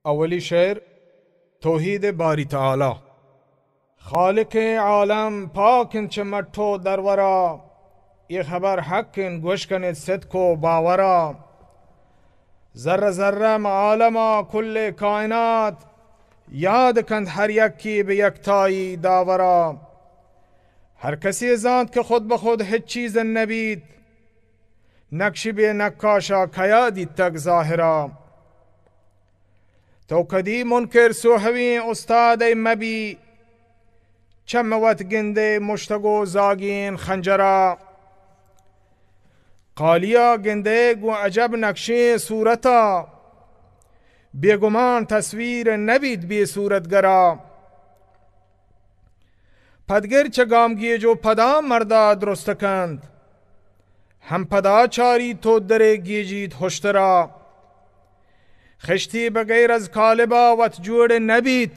اولی شعر، توحید باری تعالی۔ خالق عالم پاک انت چہ مٹ و درورا، اے خبر حق انت گوش کنیت صدق و باورا۔ ذرہ ذرہ ماں عالما کل کائنات، یاد کنت ہر یکے بہ یکتائی داورا۔ ہر کسے زانت کہ خود بہ خود ہچ چیز نبیت، نقش بے نقاشا کیا دیتگ ظاہرا۔ تو کدی منکر سوہویں استاد ء مبی، چم وت گندے مشتگ و زاگین خنجرا۔ قالیا گندے گوں عجب نقشیں صورتا، بے گمان تصویر نبیت بے صورتگرا۔ پدگر چہ گامگیج و پدا مردا درست کنت، ہم پدا چاریت و درے گیجیت ہشترا۔ خشتی بغیر از قالبا وت جوڑ نبیت،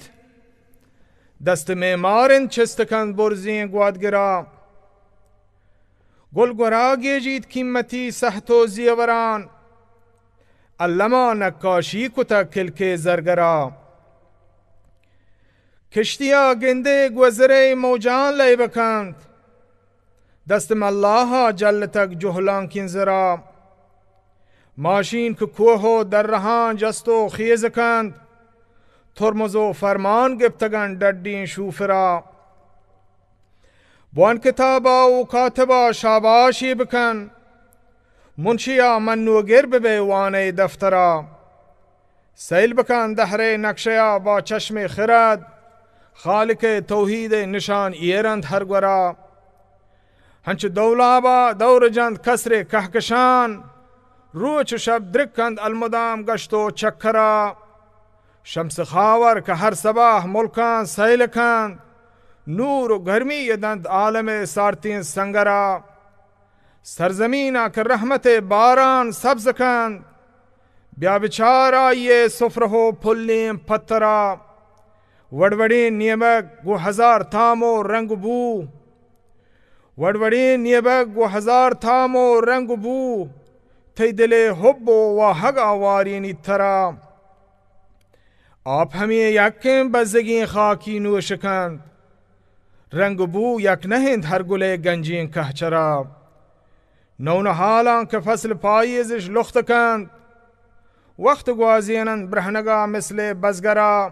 دست معمار انت چست کنت برزیں گوادگرا۔ گل گورا گیجیت قیمتی سہت و زیوران، الما نقاشی کتگ کلکے زرگرا۔ کشتیا گندے گوزرے موجاں لیب کنت، دست ملاحا جلتگ جہلانکیں زرا۔ ماشین کہ کوہ و درہاں جست و خیز کنت، ترمز و فرمان گپتگن ڈڈیں شوفرا۔ بوان کتابا و کاتبا شاباشی بکن، منشیا منوگر ببئے وانئے دفترا۔ سیل بکن دہرئے نقشیا با چشم خرد، خالق توحید نشان ایر انت ہر گورا۔ ہنچ دولابا دور جنت کسر کہکشان، روچ و شپ درکنت المدام گشت و چکرا۔ شمس خاور کہ ہر صباح ملکاں سیل کنت، نور و گرمی دنت عالم سارتیں سنگرا۔ سرزمینا کہ رحمت باران سبز کنت، بیا بچار آئی سفرہ و پلیں پترا۔ وڑوڑیں نیمگ گوں ہزار تام و رنگ بو، وڑوڑیں نیبگ و ہزار تام و رنگ و بو، تئی دل ء حب و واہگ آوارینیت ترا۔ آپ ہمے یکیں بزگیں خاکی نوش کنت، رنگ و بو یک نہ انت ہر گل ء گنجیں کہچرا۔ نونہالاں کہ فصل پائیزش لخت کنت، وخت گوازیننت برہنگا مثل بزگرا۔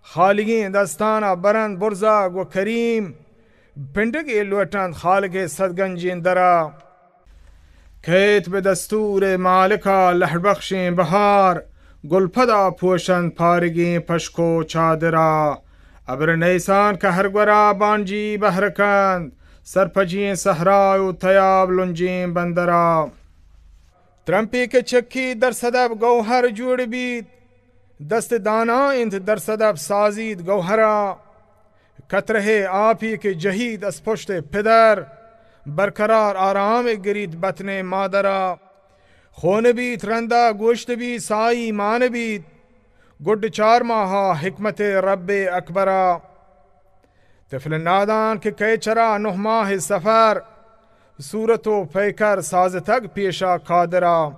خالیگیں دستانا برنت برزا گو کریم، پنڈگے لوٹنت خالق صد گنجیں درا۔ کیت بہ دستور مالکا لہڑ بخشیں بہار، گل پدا پوشنت پارگیں پشک و چادرا۔ ابر نیسان کہ ہر گورا بانجی بہر کنت، سرپجیں صحرا و تیاب لنجیں بندرا۔ ترمپے کہ چکی در صدف گوہر جوڑ بیت، دست دانا انت در صدف سازیت گوہرا۔ قطرہے آپے کہ جہیت از پشت پدر، برقرار آرام گریت بطن مادرا۔ خون بیت رندا گوشت بیت سائی مان بیت، گڈ چار ماہا حکمت رب اکبرا۔ طفل نادان کہ کئے چرا نہ ماہ سفر، صورت و پیکر سازتگ پیشا قادرا۔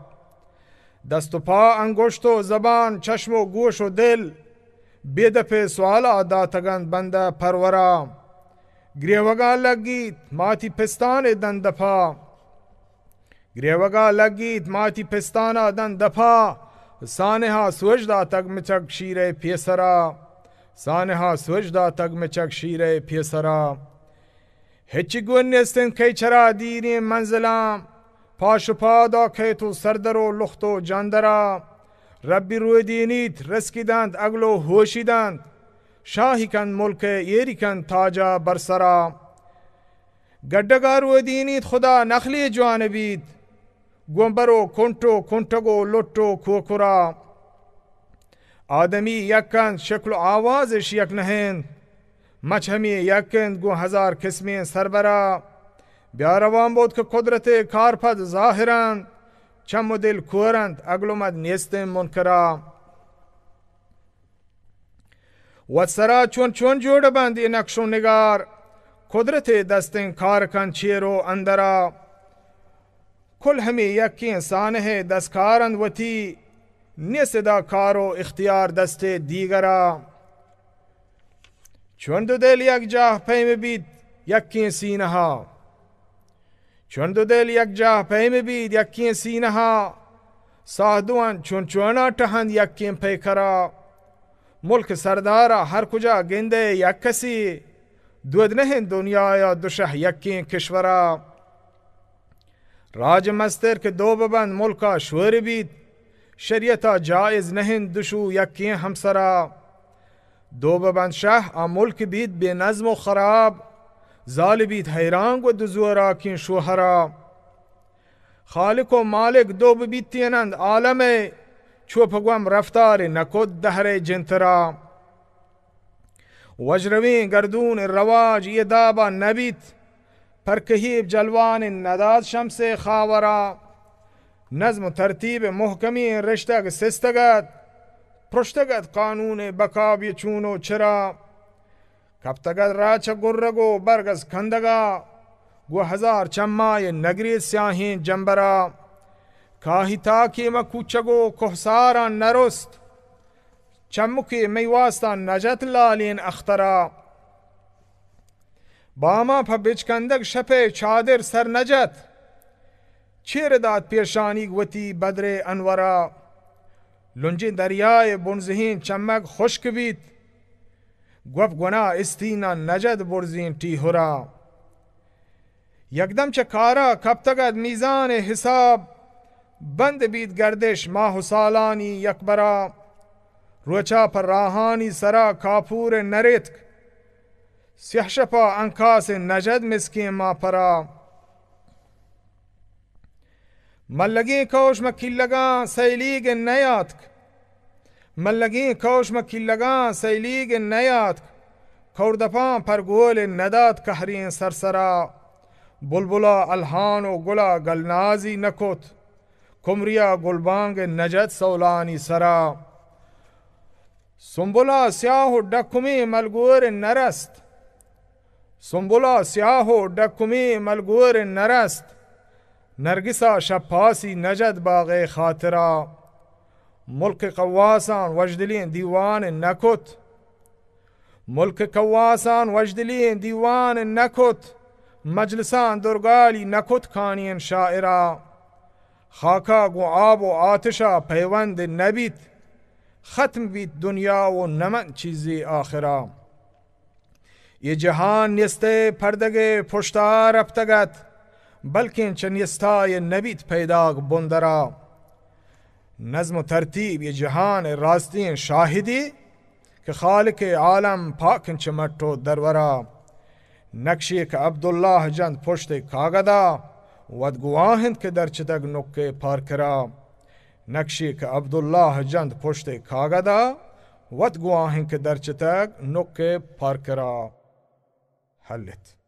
دست و پا، انگشت و زبان، چشم و گوش و دل، بے دپ سوالا داتگنت بندہ پرورا۔ گریوگا لگیت ماتی پستان دن دپا۔ گریوگا لگیت ماتی پستانا دن دپا، سانحا سوج داتگ مچگ شیرئے پیسرا۔ سانحا سوج داتگ مچگ شیرئے پیسرا۔ ہچی گون نیست انت کئی چرا دیریں منزلاں، پاش و پادا کیت و سردر و لخت و جاندرا۔ ربی رودینیت رسکی دنت، اگل و ہوشی دنت، شاہی کنت ملک ایری کنت تاجا برسرا۔ گڈگا رودینیت خدا نخلی جوان بیت، گوں بر و کنٹ و کنٹگ و لٹ و کوکرا۔ آدمی یک انت، شکل و آوازش یک نہ انت، مچ ہمی یک انت گوں ہزار قسمیں سربرا۔ بیا روان بوت کہ قدرت کارپد ظاہر انت، چم و دل کور انت، اگل و مد نیست انت منکرا۔ وت سرا چون چون جوڑ بنت اے نقش و نگار، قدرت دستیں کار کنت چیر و اندرا۔ کل ہمے یکیں سانحے دستکار انت وتی، نیست ادا کار و اختیار دست دیگرا۔ چون دو دل یک جاہ پیم بیت یکیں سینہا۔ چون دو دل یک جاہ پیم بیت یکیں سینہا۔ ساہ دوان چون چونا ٹہند یکیں پیکرا۔ ملک سردارا ہر کجا گندے یک کسی۔ دود نہ انت دنیایا دو شہ یکیں کشورا۔ راج مستر کہ دو ببند ملکا شور بیت، شریعتا جائز نہ انت دو شو یکیں ہمسرا۔ دو ببند شہ آ ملک بیت بے نظم و خراب، زال بیت حیران گو دو زوراکیں شوہرا۔ خالق و مالک دو ببیتینند عالمے، چو پہ گوم رفتار نکت دہرے جنترا۔ وژرویں گردون رواج یہ دابا نبیت، پر کہیب جلوان نداد شمس خاورا۔ نظم و ترتیب محکمیں رشتگ سستگت، پرشتگت قانون بقا بی چون و چرا۔ کپتگت را چہ گرگ و برگ از کندگا، گو ہزار چمائے نگریت سیاہیں جمبرا۔ کاہی تاکے مہ کوچگ و کوہسارا نرست، چمکے مئی واستا نجت لالیں اخترا۔ باما پہ بچکندگ شپے چادر سر نجت، چیر دات پیشانیگ وتی بدر انورا۔ لنجیں دریائے بنزہیں چمگ خشک بیت، گوپ گنا استینا نجت برزیں ٹیہرا۔ یکدم چہ کارا کپتگ ات میزان حساب، بند بیت گردش ماہ و سالانی یکبرا۔ روچا پہ راہانی سرا کاپور نریتک، سیہ شپا انکاس نجد مسکیں ماپرا۔ ملگیں کوش مہ کلگاں سیلیگ نیاتک، ملگیں کوش مہ کلگاں سیلیگ نیاتک، کوردپاں پر گول ندات کہریں سرسرا۔ بلبلا الہان و گلا گلنازی نکت، کمریا گلبانگ نجت سولانی سرا۔ سنبلا سیاہ و ڈکمیں ملگور نرست، سنبلا سیاہ و ڈکمیں ملگور نرست، نرگسا شپاسی نجد باغے خاطرا۔ ملک قواسان وژدلیں دیوان نکت، ملک قواسان وژدلیں دیوان نکت، مجلسان درگالی نکت کانین شاعرا۔ خاکا گوں آب و آتشا پیوند نبیت، ختم بیت دنیا و نمن چیزی آخرا۔ یہ جہان نیستے پردگے پشتا رپتگت، بلکیں چہ نیستائے نبیت پیداگ بندرا۔ نظم و ترتیب یہ جہان راستیں شاہدی، کہ خالق عالم پاک انت چہ مٹ و درورا۔ نقشے کہ عبداللہ جنت پشت کاگدا، وت گواہ انت کہ درچتگ نک پارکرا۔ نقشے کہ عبداللہ جنت پشت کاگدا، وت گواہ انت کہ درچتگ نک پارکرا۔ ہلت۔